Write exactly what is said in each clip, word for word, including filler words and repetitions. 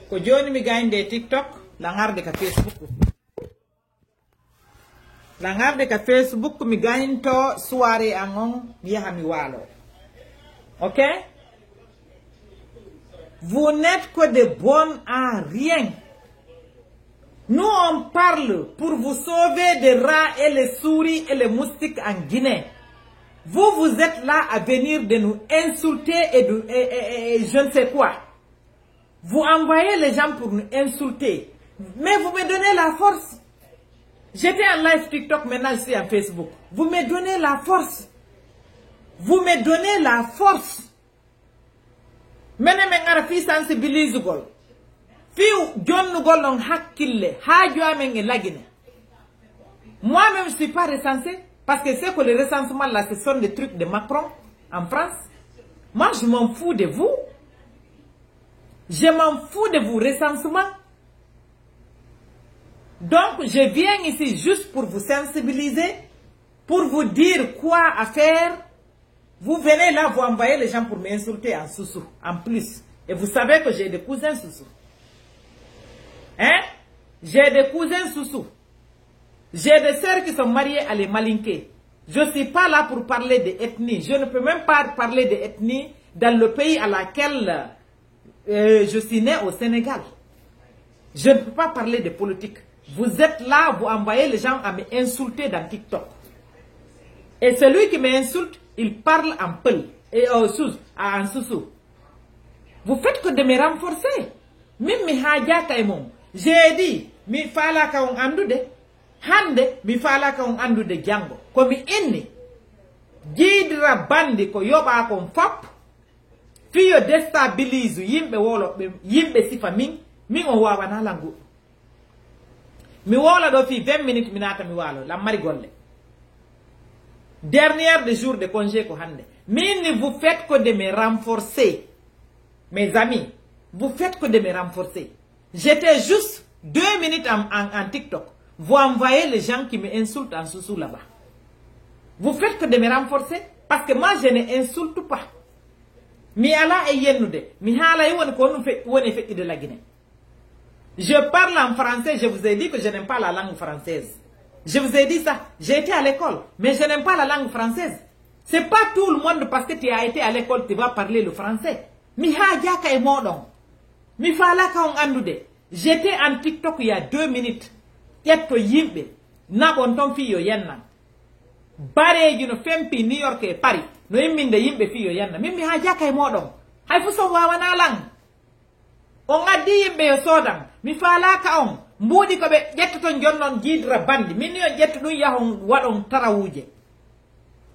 Ko jooni mi gayndee TikTok, langarde ka Facebook. Langarde ka Facebook, mi gaynto soirée an on, mi yaha mi waalo. Ok? Vous n'êtes que de bon à rien. Nous, on parle pour vous sauver des rats et les souris et les moustiques en Guinée. Vous, vous êtes là à venir de nous insulter et, de, et, et, et, et je ne sais quoi. Vous envoyez les gens pour nous insulter. Mais vous me donnez la force. J'étais en live TikTok, maintenant je suis en Facebook. Vous me donnez la force. Vous me donnez la force. Menen men ara fii sensibilisugol. Fii jonnugol on hakkille. Haaju amen e lagine. Moi-même, je suis pas recensé. Parce que c'est que le recensement là, ce sont des trucs de Macron en France. Moi, je m'en fous de vous. Je m'en fous de vous, recensement. Donc, je viens ici juste pour vous sensibiliser, pour vous dire quoi à faire. Vous venez là, vous envoyez les gens pour m'insulter en Sousou, en plus. Et vous savez que j'ai des cousins Sousou. Hein? J'ai des cousins Sousou. J'ai des sœurs qui sont mariées à les Malinké. Je suis pas là pour parler d'ethnie. Je ne peux même pas parler d'ethnie dans le pays à laquelle euh, je suis né au Sénégal. Je ne peux pas parler de politique. Vous êtes là, vous envoyez les gens à m'insulter dans TikTok. Et celui qui m'insulte, il parle en peul et en sous, en sousou. Vous faites que de me renforcer. Min mi haajaaka e mon. J'ai dit, mi faalaaka on anndude. Hannde, mi faalaaka on anndude janngo. Ko mi inni. Jiidira banndi ko yoɓaa kon fop. Fii yo déstabilise yimɓe woloɓe, yimɓe sifa min, min on waawanaa lan goɗɗum. Mi woola ɗoo fii vingt minutes, mi naata mi waalo, lan mari golle. Dernière de jour de congé ko hannde. Min ni, vous faites que de me renforcer. Mes amis, vous faites que de me renforcer. J'étais juste deux minutes en, en, en TikTok. Vous envoyez les gens qui m'insultent en sousou là-bas. Vous faites que de me renforcer parce que moi, je n'insulte pas. Mi alaa e yennude. Mi haalay woni ko honɗum fe-, woni e feƴƴude la Guinée. Je parle en français, je vous ai dit que je n'aime pas la langue française. Je vous ai dit ça. J'ai été à l'école, mais je n'aime pas la langue française. C'est pas tout le monde parce que tu as été à l'école, tu vas parler le français. Mi haajaaka e mooɗon. Mi faalaaka on anndude. J'étais en TikTok il y a deux minutes. Ƴetto yimɓe. Naɓon ton fii yo yennan. Bareeji no fempi New York e Paris. No imminde yimɓe fii yo yenna. Min mi haajaaka e mooɗon. Hay fuu si on waawanaa lan. On addi yimɓe yo soodan. Mi faalaaka on. Mbuuɗi ko ɓe ƴettoton jonnon jiidira banndi. Min ni on ƴettu ɗum yahon waɗon tarawuuje.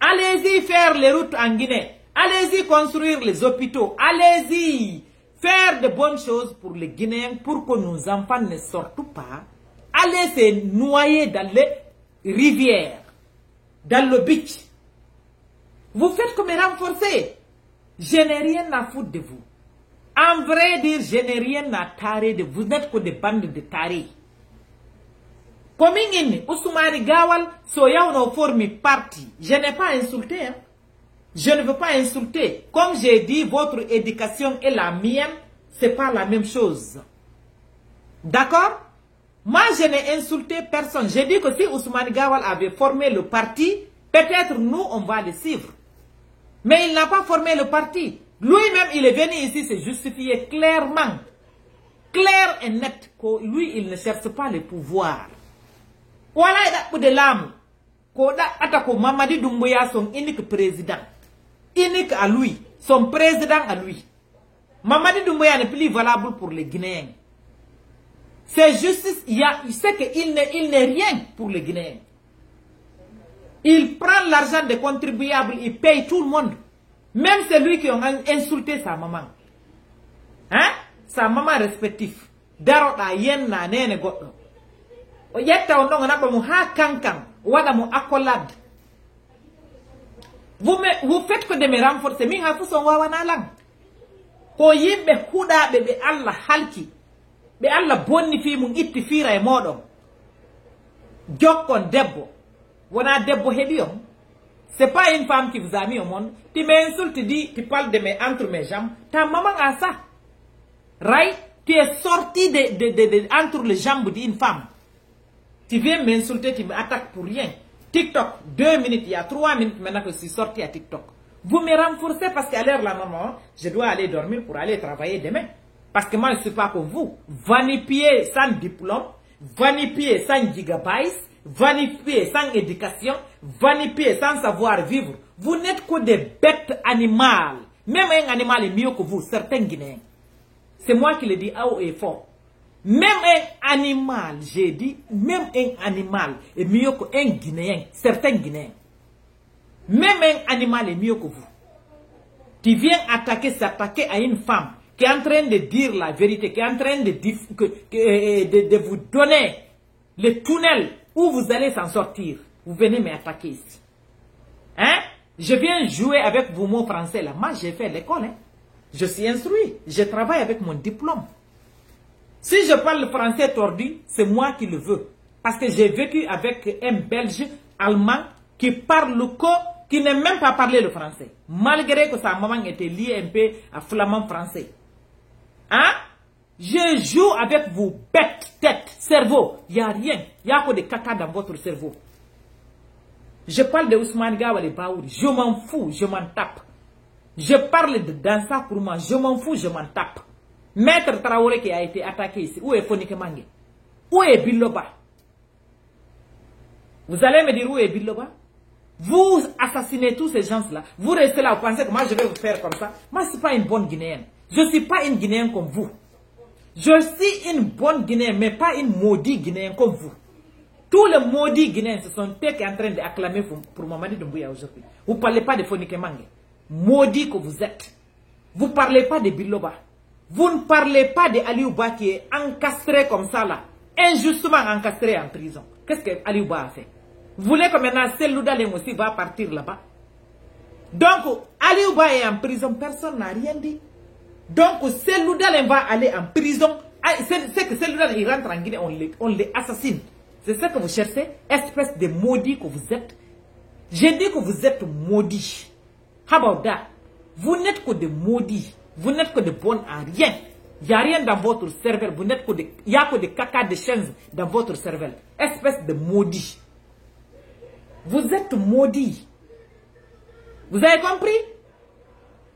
Allez-y faire les routes en Guinée. Allez-y construire les hôpitaux. Allez-y faire de bonnes choses pour les Guinéens pour que nos enfants ne sortent pas. Allez se noyer dans les rivières, dans le beach. Vous faites que me renforcer. Je n'ai rien à foutre de vous. En vrai dire, je n'ai rien à tarer de vous. Vous n'êtes que des bandes de tarés. Ko min inni, Ousmane Gawal, so yawno formi parti. Je n'ai pas insulté, hein. Je ne veux pas insulter. Comme j'ai dit, votre éducation et la mienne, c'est pas la même chose. D'accord? Moi, je n'ai insulté personne. J'ai dit que si Ousmane Gawal avait formé le parti, peut-être nous, on va le suivre. Mais il n'a pas formé le parti. Lui-même, il est venu ici se justifier clairement. Clair et net, que lui, il ne cherche pas le pouvoir. Voilà, il a de l'âme. Ko ɗaɓɓata ko Mamadi Doumbouya, son unique président. Unique à lui. Son président à lui. Mamadi Doumbouya n'est plus valable pour les Guinéens. C'est justice, il y a, c'est que il n'est, il n'est rien pour les Guinéens. Il prend l'argent des contribuables, il paye tout le monde. Même celui qui ont insulté sa maman. Hein? Sa maman respectif. Daroɗaa, yennaa, neene goɗɗo. O ƴetta on ɗon, o naɓa mo haa kankan, o waɗa mo accolade. Vous me, vous faites que de me renforcer. Min hay fuu si on waawanaa lan. Ko yimɓe huɗaaɓe ɓe Alla halki. Ɓe Alla bonni fii mun, itti fiira e mooɗon. Jokkon debbo. Wonaa debbo heɓi on. C'est pas une femme qui vous a mis au monde. Tu m'insultes, dis, tu parles de mes, entre mes jambes. Ta maman a ça. Right? Tu es sorti de, de, de, de entre les jambes d'une femme. Tu viens m'insulter, tu m'attaques pour rien. TikTok, deux minutes, il y a trois minutes maintenant que je suis sorti à TikTok. Vous me renforcez parce qu'à l'heure là, maman, je dois aller dormir pour aller travailler demain. Parce que moi, je ne suis pas comme vous. Vanipier sans diplôme, vanipier sans gigabytes, vanipier sans éducation, vanipier sans savoir vivre. Vous n'êtes que des bêtes animales. Même un animal est mieux que vous, certains Guinéens. C'est moi qui le dis haut et fort. Même un animal, j'ai dit, même un animal est mieux qu'un Guinéen, certains Guinéens. Même un animal est mieux que vous. Tu viens attaquer, s'attaquer à une femme qui est en train de dire la vérité, qui est en train de, dif- que- que- euh, de, de vous donner le tunnel où vous allez s'en sortir. Vous venez m'attaquer ici. Hein? Je viens jouer avec vos mots français là. Moi, j'ai fait l'école, hein. Je suis instruit. Je travaille avec mon diplôme. Si je parle français tordu, c'est moi qui le veux. Parce que j'ai vécu avec un Belge allemand qui parle que, qui n'aime même pas parler le français. Malgré que sa maman était liée un peu à flamand français. Hein? Je joue avec vos bêtes, têtes, cerveau. Il n'y a rien. Il n'y a que des caca dans votre cerveau. Je parle de Ousmane Gawale Baouri. Je m'en fous, je m'en tape. Je parle de Dansa Kourouma. Je m'en fous, je m'en tape. Maître Traoré qui a été attaqué ici. Où est Fonike Mange? Où est Biloba? Vous allez me dire où est Biloba? Vous assassinez tous ces gens-là. Vous restez là, vous pensez que moi je vais vous faire comme ça? Moi, je ne suis pas une bonne Guinéenne. Je ne suis pas une Guinéenne comme vous. Je suis une bonne Guinéenne, mais pas une maudite Guinéenne comme vous. Tous les maudits Guinéens, ce sont eux qui sont en train d'acclamer pour, pour Mamadi Doumbouya aujourd'hui. Vous ne parlez pas de Fonike Mange. Maudits que vous êtes. Vous ne parlez pas de Biloba. Vous ne parlez pas de Aliou Ba qui est encastré comme ça là. Injustement encastré en prison. Qu'est-ce que Aliou Ba a fait? Vous voulez que maintenant Cellou Dalein aussi va partir là-bas? Donc, Aliou Ba est en prison, personne n'a rien dit. Donc, Cellou Dalein va aller en prison. Ah, c'est c'est que Cellou Dalein, il rentre en Guinée, on le, on le assassine. C'est ce que vous cherchez, espèce de maudit que vous êtes. J'ai dit que vous êtes maudit. How about that? Vous n'êtes que des maudits. Vous n'êtes que des bons à rien. Il n'y a rien dans votre cervelle. Vous n'êtes que des, il n'y a que des caca de chiens dans votre cervelle. Espèce de maudit. Vous êtes maudits. Vous avez compris?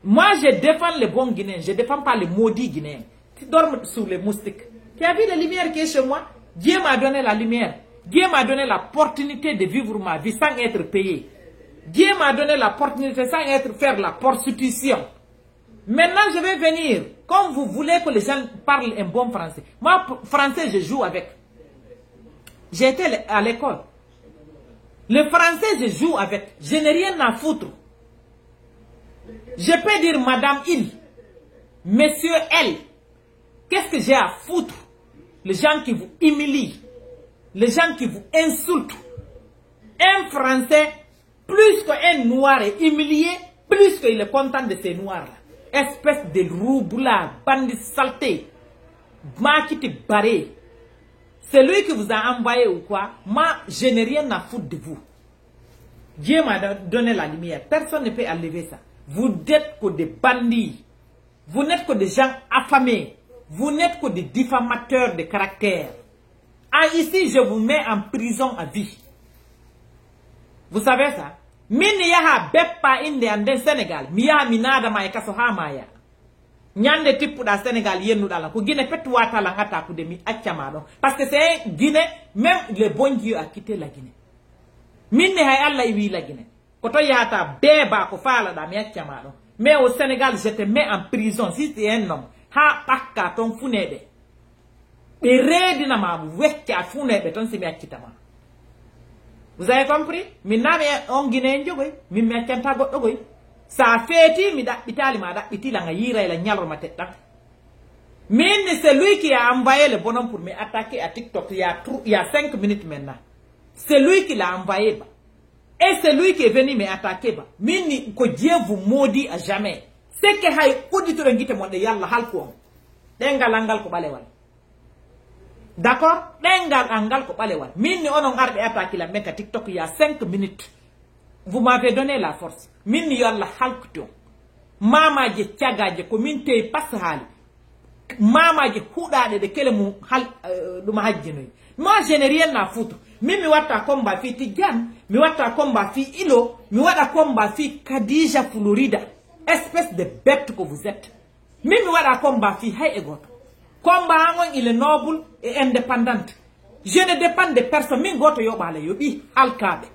Moi, je défends les bons Guinéens. Je ne défends pas les maudits Guinéens qui dorment sous les moustiques. Tu as vu la lumière qui est chez moi? Dieu m'a donné la lumière. Dieu m'a donné l'opportunité de vivre ma vie sans être payé. Dieu m'a donné l'opportunité sans être faire la prostitution. Maintenant, je vais venir. Comme vous voulez que les gens parlent un bon français. Moi, p- français, je joue avec. J'ai été à l'école. Le français, je joue avec. Je n'ai rien à foutre. Je peux dire Madame Il, Monsieur Elle. Qu'est-ce que j'ai à foutre? Les gens qui vous humilient, les gens qui vous insultent. Un Français, plus qu'un noir est humilié, plus qu'il est content de ces noirs-là. Espèce de roublard, bandit saleté, makiti barré. C'est lui qui vous a envoyé ou quoi? Moi, je n'ai rien à foutre de vous. Dieu m'a don- donné la lumière. Personne ne peut enlever ça. Vous n'êtes que des bandits. Vous n'êtes que des gens affamés. Vous n'êtes que des diffamateurs de caractère. Ah, ici, je vous mets en prison à vie. Vous savez ça? Min mi yaha beppa innde an nden Sénégal. Mi yaha mi naada ma e kaso haa maaya. Ñande tippuɗaa Sénégal yennuɗaa lan. Ko Guinée pettuwaa talan attaque de mi acca ma ɗon. Parce que c'est Guinée, même le bon Dieu a quitté la Guinée. Min ne hay Allah iwi la Guinée. Ko to yahata beeba ko faalaɗaa mi acca ma ɗon. Mais au Sénégal, je te mets en prison. Si tu es un homme, haa ɓakka ton funeeɓe. Ɓe reedina ma wecca funeeɓe ton si mi accita ma. Vous avez compris? Min na mi on Guinéen jogoy. Min mi accanta goɗɗo goy. Sa feeti mi ɗaɓɓitaali ma ɗaɓɓiti lan a yiiray lan ñalorma teɗɗan. Min ni c'est lui qui a envoyé le bonhomme pour me attaquer à TikTok il y a tro- il y a cinq minutes maintenant. C'est lui qui l'a envoyé ba. Et c'est lui qui est venu me attaquer ba. Min ni ko Dieu vous maudit à jamais. C'est que hay udditoɗo gite mon ɗe yalla halku on. Ɗengal angal ko ɓalewal. D'accord? Ɗengal angal ko ɓalewal. Min ni onon arɓe attaquer lan men ka TikTok il y a cinq minutes. Vous m'avez donné la force. Min ni yo Allah halkuti on. Mamaje cagaje ko min tey pas haali. Maamaaji huɗaaɗe ɗe kele mum hal, eh, ɗum hajjinoyi. Moi, je n'ai rien à foutre. Min mi watta combat fii Tijjaan, mi watta combat fii Ilo, mi waɗa combat fii Khadija Florida. Espèce de bête que vous êtes. Min mi waɗa combat fii hay e gooto. Combat an on, il est noble et indépendant. Je ne dépends de personne. Min gooto yoɓaale yo ɓii halkaaɓe.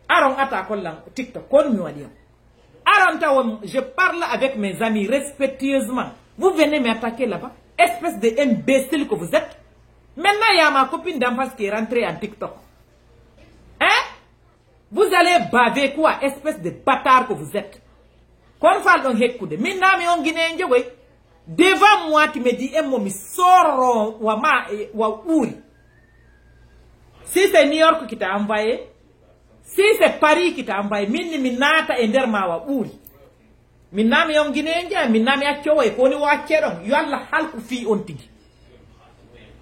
Aron ata kollan TikTok, ko mi waɗi on. Aron tawon, je parle avec mes amis respectueusement. Vous venez m'attaquer là-bas. Espèce de imbécile que vous êtes. Maintenant, il y a ma copine d'enfance qui est rentrée en TikTok. Hein? Vous allez baver quoi, espèce de bâtard que vous êtes. Kon fal ɗon hekkude. Min nami on Guinéen jogoy. Devant moi, tu me dis, emmo mi sorro wa ma, eh, wa ɓuuri. Si c'est New York qui t'a envoyé, si c'est Paris qui t'a envoyé, min ni mi naata e nder ma wa ɓuuri. Min nami on Guinéen je, min nami accowo e ko woni wo accee ɗon. Yo Allah halku fii on tigi.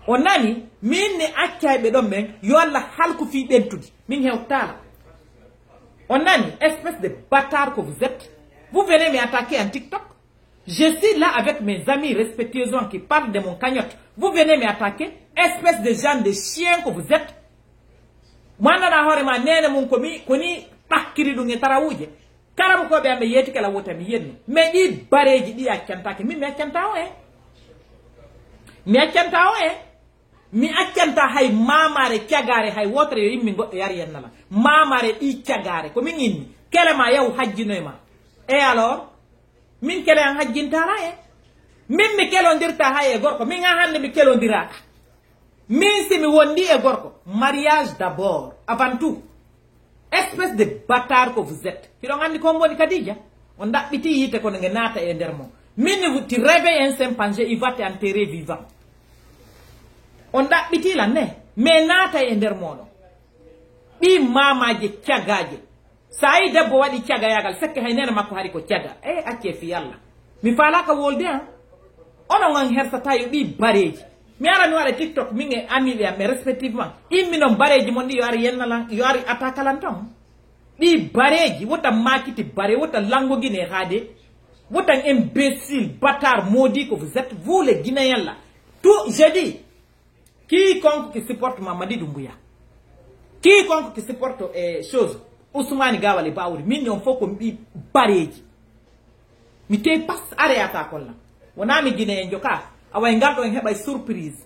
On nani, min ni accayɓe ɗon ɓen, yo Allah halku fii ɓen tigi. Min hewtaala. On nani, espèce de bâtard que vous êtes. Vous venez m'attaquer en TikTok. Je suis là avec mes amis respectueusement qui parlent de mon cagnotte. Vous venez m'attaquer, espèce de genre de chien que vous êtes. Mo anndanɗaa hoore maa neene mum ko mi, ko nii ɓakkiri ɗum e tarawuuje. Kala mo ko ɓe amɓe yeeti kala wota mi yennu. Mais ɗii bareeji ɗi accantaake, min mi accanta o en. Mi accanta o en. Mi accanta hay maamaare cagaare, hay wootere yo immi goɗɗo yari en nala. Maamaare ɗii cagaare, ko min inni. Kele ma yahu hajjinoy ma. Et alors? Min kele an hajjintaala en. Min mi kelondirta hay e gorko. Min haa hannde mi kelondiraaka. Min si mi wondi e gorko. Mariage d'abord, avant tout. Espèce de bâtard que vous êtes. Hiɗon anndi ko on woni Khadija? On ɗaɓɓiti yiite kono nge naata e nder mon. Min, tu réveilles un chimpanzé, il va t'enterrer vivant. On ɗaɓɓiti lan ne, mais naata e nder moɗon. Ɓii maamaaje cagaaje. Sa yi debbo waɗi cagayaagal, fekke hay neene makko hari ko caga. Eh, accee fii Allah. Mi faalaaka wolde an. Onon on hersataa yo ɓii bareeji. Mi ara mi waɗa TikTok, min e amiiɓe am ɓe respectivement. Immi non bareeji mon ɗi yo ari yenna lan, yo ari attaque lan ton. Ɗii bareeji, wotan maakiti bare, wotan langoginee haade. Wotan imbécile, bâtard, maudit que vous êtes, vous les Guinéens là. Tout, je dis, quiconque qui supporte Mamadi Doumbouya, quiconque qui supporte, eh, chose, Ousmane Gawal e Bawuri, min on fof ko mi ɓii bareeji. Mi tey pas are ata kolla. Wonaa mi Guinéen jo ka, awa e ngal ɗon heɓay surprise.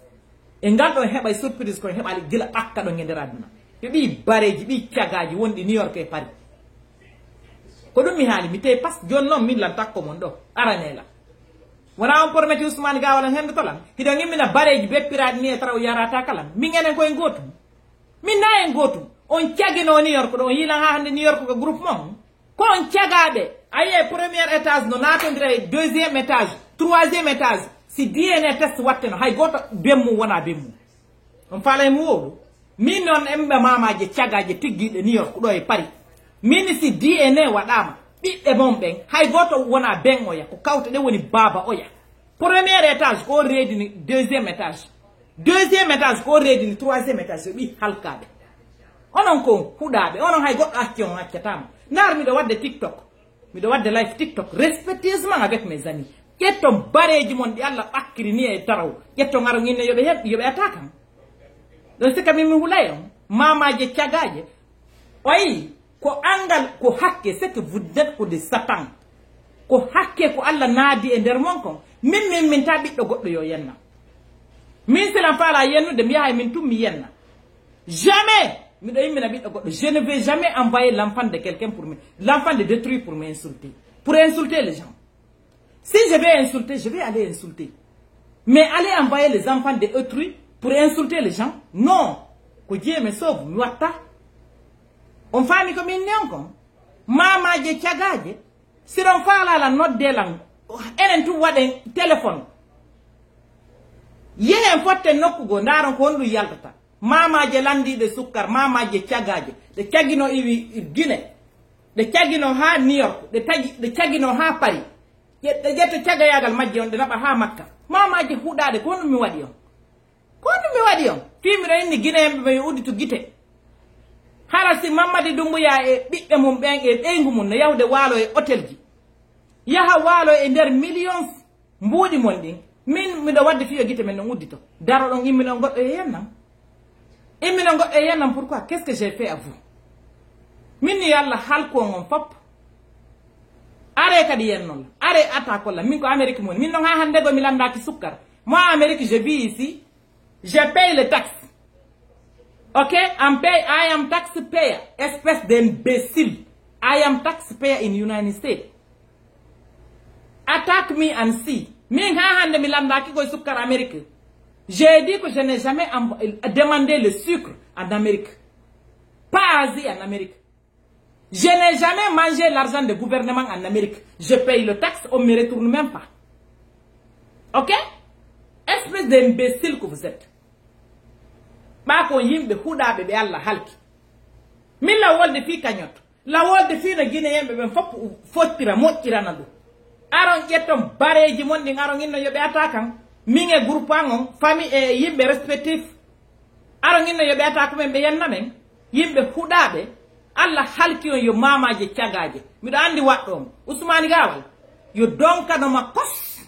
E ngal ɗon heɓay surprise ko heɓali gila ɓakka ɗon e nder aduna. Yo ɓii bareeji, ɓii cagaaji wonɗi New York e Paris. Ko ɗum mi haali, mi tey pas jooni non min lan takko mon ɗo, aranee lan. Wonaa on pormeti Ousmane Gawal on henndoto lan. Hiɗon immina bareeji beppiraaɗi ni e tara o yarata kalan. Min enen ko en gootum. Min na en gootum. On caginoo New York ɗo, on yiilan haa hannde New York ko groupe mon. Ko on cagaaɓe. A yi'e premier étage no naatondira e deuxième étage, troisième étage. Si D N A test watteno, hay gooto bemmu wonaa bemmu. On faalay mo wowlu. Min non emɓe maamaaje cagaaje tiggiiɗe New York ɗo e Paris. Min si D N A waɗaama, ɓiɓɓe mon ɓen, hay gooto wonaa ben oya, ko kawte ɗe woni baaba oya. Premier étage ko on reedini deuxième étage. Deuxième étage ko on reedini troisième étage, yo ɓii halkaaɓe. Onon ko huɗaaɓe, onon hay goɗɗo acce on accataama. Naar miɗo waɗde TikTok. Miɗo waɗde live TikTok respectueusement avec mes amis. Ƴetton bareeji mon ɗi Allah ɓakkiri ni e taraw. Ƴetton aron inne yo ɓe heɓ-, yo ɓe attaque am. Ɗon sika min mi hulay on. Maamaaje cagaaje. Oyi, ko angal, ko hakke, c'est que vous êtes ko de Satan. Ko hakke ko Allah naadi e nder mon kon. Min, min, min ta ɓiɗɗo goɗɗo yo yenna. Min silan faala yennude, mi yahay min tun mi yenna. Jamais! Miɗo immina ɓiɗɗo goɗɗo. Je ne vais jamais envoyer l'enfant de quelqu'un pour me, l'enfant de détruire pour m'insulter. Pour insulter les gens. Si je vais insulter, je vais aller insulter. Mais aller envoyer les enfants de autrui pour insulter les gens, non. Ko Dieu me sauve, mi watta. On faami ko min neon kon? Maamaaje cagaaje, si ɗon faalaa lan noddee lan, enen tun waɗen téléphone. Yehen fotten nokku goo, ndaaron ko honɗum yaltata. Maamaaje lanndiiɗe sukkar, maamaaje cagaaje. Ɗe caginoo iwi Gine. Ɗe caginoo haa New York. Ɗe tagi-, ɗe caginoo haa Paris. Ƴe-, ɗe ƴetta cagayaagal majje on, ɗe naɓa haa Makka. Maamaaje huɗaaɗe, ko honɗum mi waɗi on? Ko honɗum mi waɗi on? Fii miɗo inni Gine yimɓe ɓe yo udditu gite. Hara si Mamadi Dumbuya e ɓiɓɓe mum ɓen e ɓeyngu mum no yahude waalo e hotelji. Yaha waalo e nder millions. Mbuuɗi mon ɗin, Min, miɗo wadde fii yo gite men no uddito. Daroɗon imminon goɗɗo e yennam. Imminon goɗɗo e yennam, pourquoi? Qu'est-ce que j'ai fait à vous? Min ni yo Allah halku on on fop. Aree kadi yennon. Aree attaque on lan. Min ko Amérique mi woni. Min non haa hannde go mi lanndaaki sukkar. Moi, Amérique, je vis ici. Je paye le taxe. Ok? I'm pay, I am taxpayer. Espèce d'imbécile. I am taxpayer in United States. Attack me and see. Min haa hannde mi lanndaaki ko e sukkar Amérique. J'ai dit que je n'ai jamais am-, demandé le sucre en Amérique. Pas Asie, en Amérique. Je n'ai jamais mangé l'argent de gouvernement en Amérique. Je paye le taxe, on me retourne même pas. Ok? Espèce d'imbécile que vous êtes. Ɓaa ko yimɓe huɗaaɓe ɓe Allah halki. Min law wolde fii kañot. Law wolde fii no Gineyenɓe ɓen fof fottira, moƴƴirana ɗum. Aron ƴetton bareeji mon ɗin, aron inno yo ɓe attaque an. Min e groupe an on, famille e yimɓe respectif. Aron inno yo ɓe attaque men, ɓe yenna men. Yimɓe huɗaaɓe, Allah halki on yo maamaaje cagaaje. Miɗo anndi waɗɗo on. Usmaani Gaawal, yo donkano ma kos.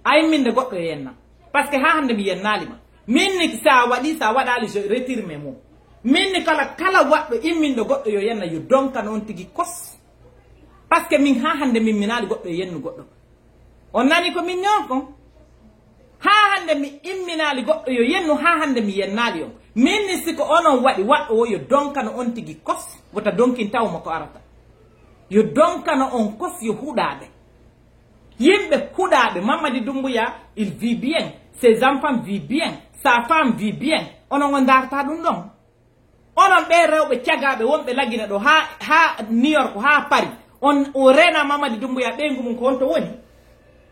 A imminde goɗɗo yo yenna. Parce que haa hannde mi yennaali ma. Min ni sa waɗi, sa waɗaali, je retire mes mots. Min ni kala, kala waɗɗo immindo goɗɗo yo yenna, yo donkano on tigi kos. Parce que min haa hannde mi imminaali goɗɗo yo yennu goɗɗo. On nani ko min non kon? Haa hannde mi imminaali goɗɗo yo yennu, haa hannde mi yennaali on. Min ni si ko onon waɗi, waɗɗo wo yo donkano on tigi kos, wota donkin taw mo ko arata. Yo donkano on kos yo huɗaaɓe. Yimɓe huɗaaɓe, Mamadi Doumbouya, il vit bien, ses enfants vivent bien, sa femme vit bien. Onon on ndaarta ɗum ɗon? Onon ɓee rewɓe cagaaɓe wonɓe Lagine ɗo haa, haa New York, haa Paris. On, o reena Mamadi Doumbouya, ɓeyngu mum ko honto woni?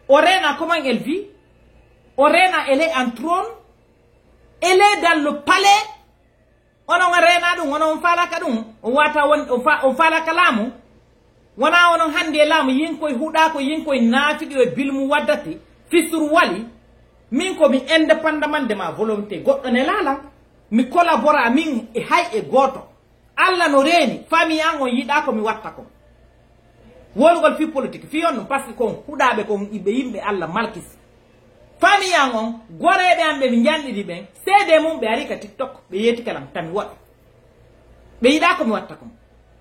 O reena comment elle vit? O reena elle est en trône? Elle est dans le palais? Onon on reena ɗum, onon on faalaka ɗum? On wata won, on fa-, on faalaka laamu? Wona onon hannde e laamu, yinkoy huɗa ko, yinkoy naafiɗi e bilmu waddati, fisuru wali. Min ko mi indépendamment de ma volonté. Goɗɗo ne laalan. Mi collabora min e hay e gooto. Allah no reeni, famille an on yiɗa ko mi watta kon. Wolugol fii politique, fii on ɗum, parce que kon huɗaaɓe kon ɓe yimɓe Allah malkisi. Famille an on, goreeɓe an ɓe mi njanɗidi ɓen, seede mum ɓe ari ka TikTok, ɓe yeetike lan, tami woɗɓe. Ɓe yiɗa ko mi watta kon.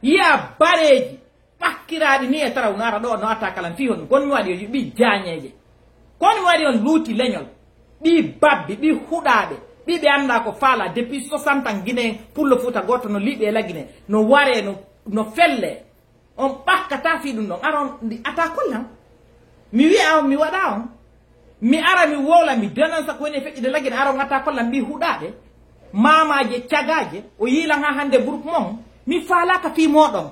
Yi'a bareeji, ɓakkiraaɗi ni e taraw no ara ɗo, no atta kalan fii honɗum. Kon mi waɗi yo ɓi jaañeeje. Kon mi waɗi on luuti leñol. Ɓi babbi, ɓi huɗaaɓe, ɓi ɓe annda ko faala depuis soixante ans Guinée, pullo Fuuta gooto no liɓi e Lagine, no waree, no, no fellee. On ɓakkata fii ɗum ɗon. Aron ndi ata kollan. Mi wi'a on, mi waɗa on. Mi ara, mi wowla, mi denansa ko woni e feƴƴude Lagine, aron ata kollan ɓi huɗaaɓe. Maamaaje cagaaje, o yiilan haa hannde groupe mon. Mi faalaaka fii mooɗon.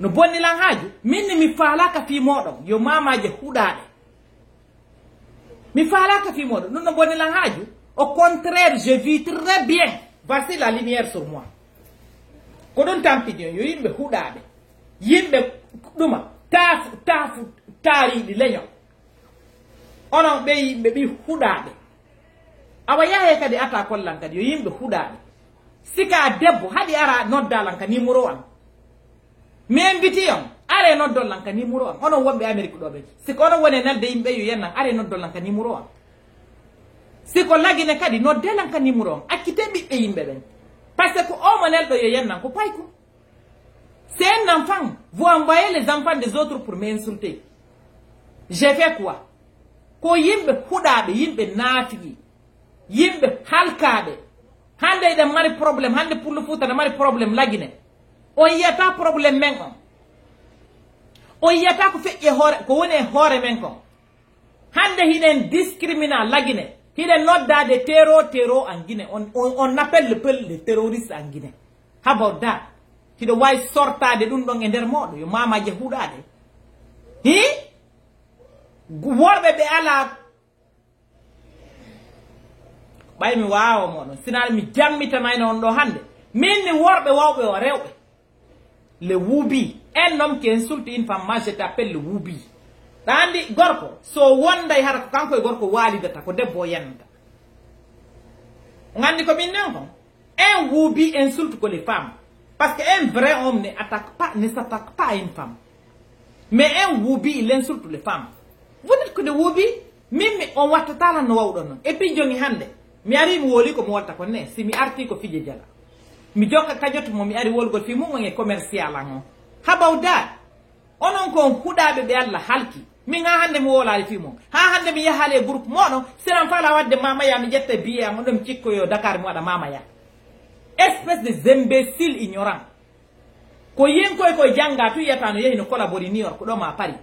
No bonni lan haaju, min ni mi faalaaka fii mooɗon, yo maamaaje huɗaaɗe. Mi faalaaka fii mooɗon, ɗum no bonni lan haaju. Au contraire, je vis très bien. Voici la lumière sur moi. Ko ɗum tampini on, yo yimɓe huɗaaɓe. Yimɓe ɗuma, taafu, taafu, taariiɗi leñol. Onon ɓe yimɓe ɓi huɗaaɓe. Awa yahe kadi ata kollan kadi yo yimɓe huɗaaɓe. Si ka debbo haɗi ara nodda lan ka numéro an. Mi invite on, are noddon lan ka numéro an. Onon wonɓe Amérique ɗo ɓen. Si ko onon woni e nelde yimɓe yo yennan, are noddon lan ka numéro an. Si ko Lagine kadi nodde lan ka numéro an. Accite ɓiɓɓe yimɓe ɓen. Parce que ko omo nelɗo yo yennan ko payko. C'est un enfant. Vous envoyez les enfants des autres pour m'insulter. J'ai fait quoi? Ko yimɓe huɗaaɓe, yimɓe naafiki, yimɓe halkaaɓe. Hannde eɗen mari problème, hannde Pullo Fuuta ne mari problème Lagine. On yiyata problème men on. On yiyata ko feƴƴi e hoore, ko woni e hoore men kon. Hannde hiɗen discrimina Lagine. Hiɗen noddaade tero, tero en Guinée. On, on, on appelle le peuple le terroriste en Guinée. How about that? Hiɗo waawi sortaade ɗum ɗon e nder mooɗo, yo maamaaje huɗaade. Hii? Worɓe ɓe alaa, ɓay mi waawa mooɗon, sinaa mi jammitanayno on ɗo hannde. Min ni worɓe wawɓe o rewɓe. Le wuubi. Un homme qui insulte une femme, moi je t'appelle le wuubi. Ɗa anndi gorko, so wonday hara ko kanko e gorko waalidata, ko debbo o yennata. On anndi ko min non kon? Un wuubi insulte que les femmes. Parce que un vrai homme ne attaque pas, ne s'attaque pas à une femme. Mais un wuubi, il insulte les femmes. Vous dites que des wuubi, Min mi on wattataa lan no wawɗon non. E pijjoŋi hannde. Mi arii mi woolii ko mi wolta kon ne. Si mi artii ko fije jala. Mi jokka kajoto mo mi ari wolgol fii mun on e commercial an on. How about that? Onon ko on huɗaaɓe ɓe Alla halki. Min haa hannde mi woolaali fii mon. Haa hannde mi yahaali e groupe mooɗon. Siran faalaa wadde maamaya mi ƴetta biye an on ɗon mi cikkoyoo Dakar mi waɗa maamaya. Espèce des imbéciles ignorants. Ko yinkoy koy jannga tu yiyata no yehi no collabori New York ɗo ma Paris.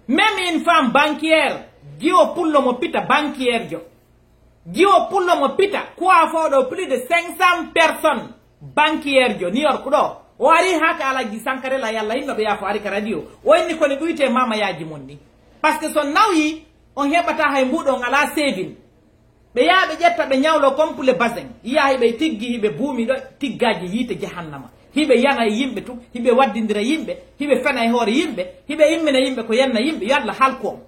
Même une femme banquière, jiwo pullo mo pita banquière jo. Jiwo pullo mo pita, kuwa fo ɗo plus de cinq cents personnes banquière jo New York ɗo. O ari haka Alhaji Sankare la yalla yimɓe ɓe yaafo ari ka radio. O inni ko ni ɗuyte mama yaaji mon ni. Parce que so nawyi, on heɓata hay mbuɗo on ala saving. Ɓe yaha ɓe ƴetta ɓe ñawlo comme pour le basin. Yiya hiɓe tiggi hiɓe buumi ɗo tiggaaji yiite jahannama. Hiɓe yana e yimɓe tun, hiɓe waddindira yimɓe, hiɓe fena e hoore yimɓe, hiɓe immina yimɓe ko yenna yimɓe, yo Alla halku on.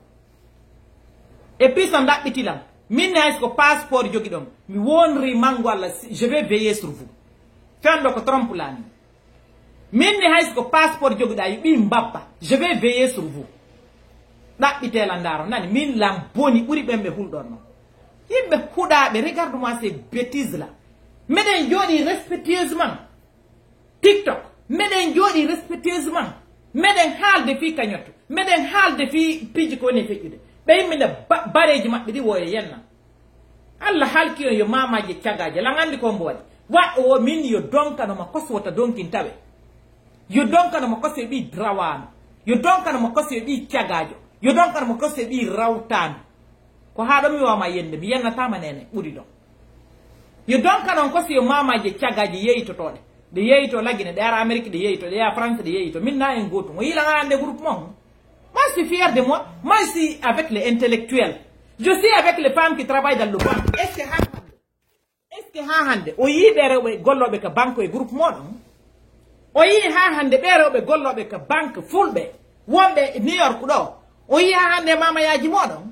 Et puis so ndaɓɓiti lan, min ne hay so ko passeport jogiɗon, mi wonri mango Alla, si- je vais veiller sur vous. Fenɗo ko trompe laa min. Min ne hay so ko passeport jogiɗaa, yo ɓii mbabba, je vais veiller sur vous. Ɗaɓɓitee lan ndaaro, nani, min lan boni ɓuri ɓen ɓe hulɗon non. Yimɓe huɗaaɓe, regarde-moi ces bêtises là. Meɗen jooɗii respectueusement. TikTok, meɗen jooɗii respectueusement. Meɗen haalde fii kañottu. Meɗen haalde fii piiji ko woni e feƴƴude. Ɓe immina ba- bareeji maɓɓe ɗi wooyo yenna. Alla halki on yo maamaaji e cagaaji. Lan anndi ko mbo waɗi. Waɗɗo wo min yo donkano ma kosi wota donkin tawe. Yo donkano ma kosi e ɓii drawaano. Yo donkano ma kosi e ɓii cagaajo. Yo donkano ma kosi e ɓii rawtaano. Ko haa ɗon mi wawa ma yende, mi yennataama neene, ɓuri ɗon. Yo donka non ko si yo maamaaji e cagaaji yeeytotooɗe. Ɗe yeeytoo Lagine, ɗe ara Amérique, ɗe yeeytoo, ɗe yaha France, ɗe yeeytoo. Min na en gootum. O yiila nga ande groupe mon. Moi, je suis fier de moi. Moi, je suis avec les intellectuels. Je suis avec les femmes qui travaillent dans le banque. Est-ce que haa hannde? Est-ce que haa hannde? O yii ɓe rewɓe gollooɓe ka banque e groupe mooɗon? O yii haa hannde ɓe rewɓe gollooɓe ka banque fulɓe wonɓe New York ɗo? O yii haa hannde mamayaaji mooɗon?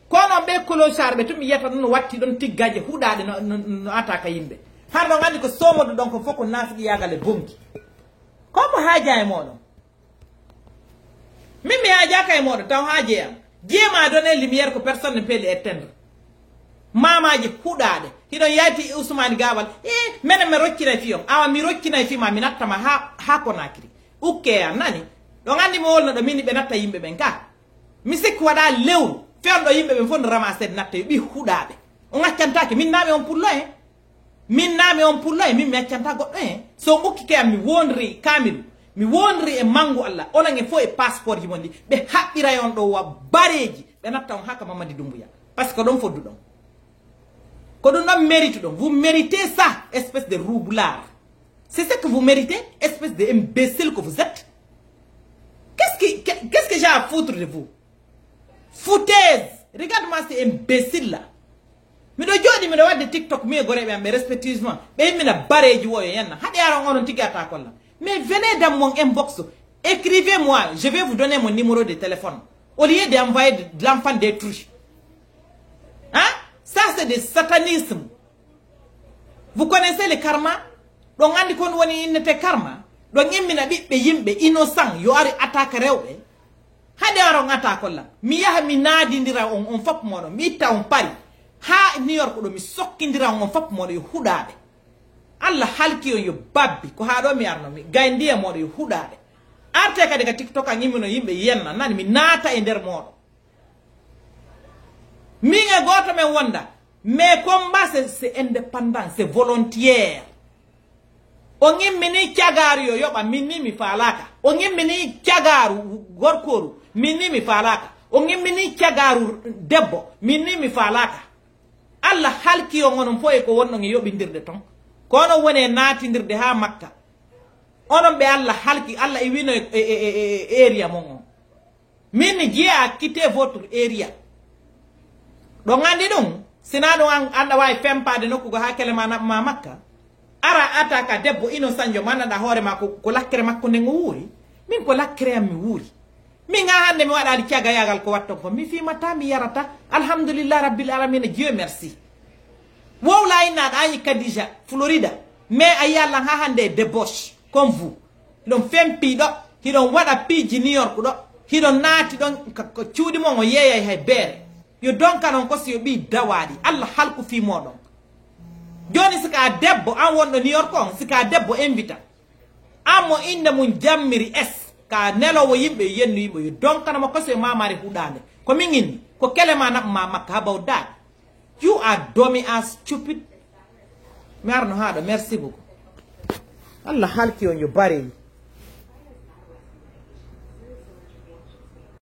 Kono ɓe clochard ɓe tun mi yiyata ɗum no watti ɗon tiggaaje huɗaaɗe no, no, no ata ka yimɓe. Har ɗon anndi ko somodo ɗon ko fof ko nafiqiyaagal e bonki. Ko mo haaja e mooɗon? Min mi haajaaka e mooɗon, taw haaje am. Dieu m'a donné lumière que personne ne peut l'éteindre. Maamaaji huɗaaɗe. Hiɗon yayti Ousmane Gawal. Eh, menen mi roccinay fii on. Awa mi roccinay fii ma, mi natta ma ha, ha Conakry. Ukke an, nani? Ɗon anndi mi wolno ɗo min ɓe natta yimɓe ɓen ka. Mi sikki waɗa lewru. Fewndo yimɓe ɓen fof no ramassé natta yo ɓi huɗaaɓe. On accantaake, min naami on pullo en. Min naami on pullo en, min mi accanta goɗɗo en. So on ukkike am, mi wonri Kamilu. Mi wonri e mangu Allah. Onon e fof e passeport ji mon ɗi. Ɓe haɓɓiray on ɗo wa bareeji. Ɓe natta on haka Mamadi Doumbouya. Parce que ɗon fodduɗon. Ko ɗum ɗon mérite ɗon. Vous méritez ça, espèce de roublard. C'est ce que vous méritez, espèce de imbécile que vous êtes. Qu'est-ce qui, qu'est-ce que j'ai à foutre de vous? Foutaise! Regarde-moi ces imbéciles là. Miɗo jooɗi miɗo wadde TikTok mi e goreɓe am ɓe respectueusement. Ɓe immina bareeji wo e yenna. Haɗe aron onon tigi ata kolla. Mais venez dans mon inbox. Écrivez-moi. Je vais vous donner mon numéro de téléphone. Au lieu d'envoyer de, de l'enfant détruit. Hein? Ça c'est de satanisme. Vous connaissez le karma? Ɗon anndi kon woni innete karma? Ɗon immina ɓiɓɓe yimɓe innocent yo ari attaque rewɓe. Hade aron attaque lan. Mi yaha mi naadindira on, on fop moɗon. Mi itta on pari. Haa New York ɗo mi sokkindira on, on fop moɗon yo huɗaaɓe. Allah halki on yo babbi. Ko haa ɗo mi arno mi. Gayndiye moɗon yo huɗaaɓe. Arte kadi ka TikTok an immino yimɓe yenna. Nani mi naata e nder moɗon. Min e gooto men wonda. Mais combat c'est, c'est indépendant, c'est volontaire. On immini cagaaru yo yoɓa, min ni mi faalaaka. On immini cagaaru gorkooru, min ni mi faalaaka. On immini cagaaru debbo, min ni mi faalaaka. Allah halki on onon fof e ko wonnon e yoɓindirde ton. Ko onon woni e naatindirde haa Makka. Onon ɓe Allah halki, Allah e wino e, e, e, e, e area mon on. Min mi jiya a quitté votre area. Ɗon anndi ɗum, sinaa ɗum an, an ɗa waawi fempaade nokku goo haa kele ma naɓ ma Makka. Ara ata ka debbo innocent jo mannaɗa hoore ma ko, ko lakkere makko nden o wuuri. Min ko lakkere am mi wuuri. Min haa hannde mi waɗaali cagayagal ko watton ko. Mi fimata, mi yarata. Alhamdulillah Rabbil Alamina, Dieu merci. Wowla inna aɗa añi Khadija, Florida. Mais a yiya lan haa hannde e débauche, comme vous. Hiɗon fempi ɗo, hiɗon waɗa piiji New York ɗo, hiɗon naati ɗon ka, ka cuuɗi mon o yeeyay hay beere. Yo donkan on ko si yo ɓii dawaaɗi. Allah halku fii mooɗon. Jooni si ka debbo, an wonɗo New York on, si ka debbo invita. An mo innde mun jammiri S, ka neloowo yimɓe, yo yennu yimɓe, yo donkana mo ko si yo maamaare huɗaande. Ko min inni, ko kele ma naɓu ma makka, how about that? You are dummy ass stupid. Mi arno haa ɗo, merci beaucoup. Allah halki on yo bareeyi.